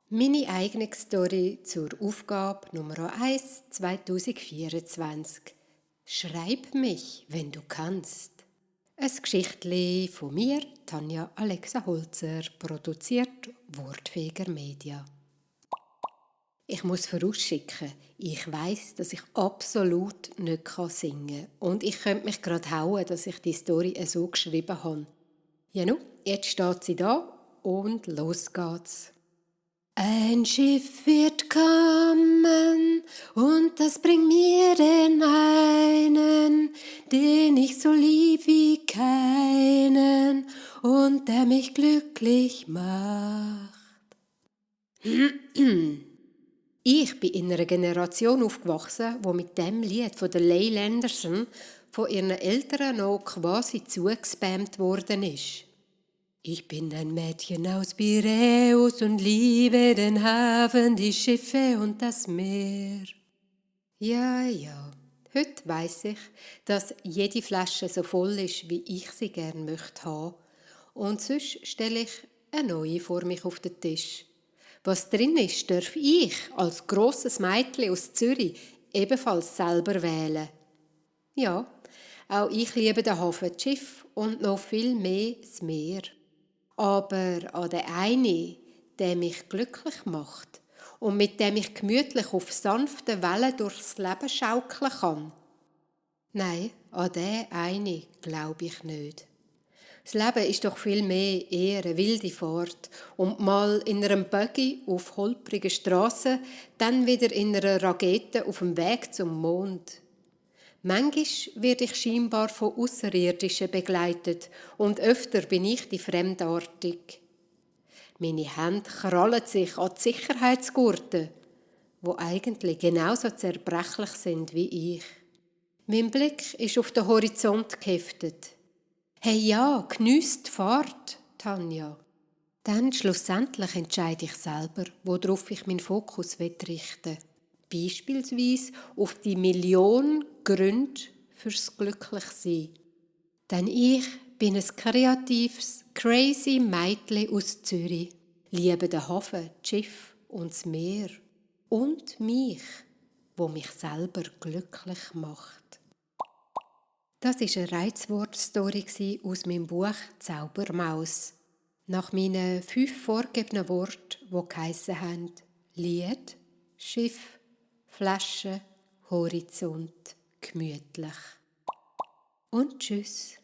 Meine eigene Story zur Aufgabe Nummer 1 2024. Schreib mich, wenn du kannst. Ein Geschichtli von mir, Tanja Alexa Holzer, produziert Wortfeger Media. Ich muss vorausschicken, ich weiss, dass ich absolut nicht singen kann. Und ich könnte mich gerade hauen, dass ich die Story so geschrieben habe. Ja, nu, jetzt steht sie da und los geht's. Ein Schiff wird kommen und das bringt mir den einen, den ich so lieb wie keinen und der mich glücklich macht. Ich bin in einer Generation aufgewachsen, wo mit dem Lied von der Leigh Anderson von ihren Eltern noch quasi zugespammt worden ist. Ich bin ein Mädchen aus Piräus und liebe den Hafen, die Schiffe und das Meer. Ja, heute weiss ich, dass jede Flasche so voll ist, wie ich sie gern möchte haben. Und sonst stelle ich eine neue vor mich auf den Tisch. Was drin ist, darf ich als grosses Mädchen aus Zürich ebenfalls selber wählen. Ja, auch ich liebe den Hafen, das Schiff und noch viel mehr das Meer. Aber an den einen, der mich glücklich macht und mit dem ich gemütlich auf sanften Wellen durchs Leben schaukeln kann. Nein, an den einen glaube ich nicht. Das Leben ist doch viel mehr eher eine wilde Fahrt und mal in einem Buggy auf holprigen Strassen, dann wieder in einer Rakete auf dem Weg zum Mond. Manchmal werde ich scheinbar von Außerirdischen begleitet und öfter bin ich die Fremdartig. Meine Hände krallen sich an die Sicherheitsgurte, wo eigentlich genauso zerbrechlich sind wie ich. Mein Blick ist auf den Horizont geheftet. Hey ja, geniess die Fahrt, Tanja. Dann schlussendlich entscheide ich selber, worauf ich meinen Fokus richten will. Beispielsweise auf die Million Gründe fürs Glücklichsein. Denn ich bin ein kreatives, crazy Mädchen aus Zürich, liebe den Hafen, das Schiff und das Meer und mich, wo mich selber glücklich macht. Das war eine Reizwortstory aus meinem Buch Zaubermaus. Nach meinen 5 vorgegebenen Worten, die geheissen haben: Lied, Schiff, Flasche, Horizont, gemütlich. Und tschüss.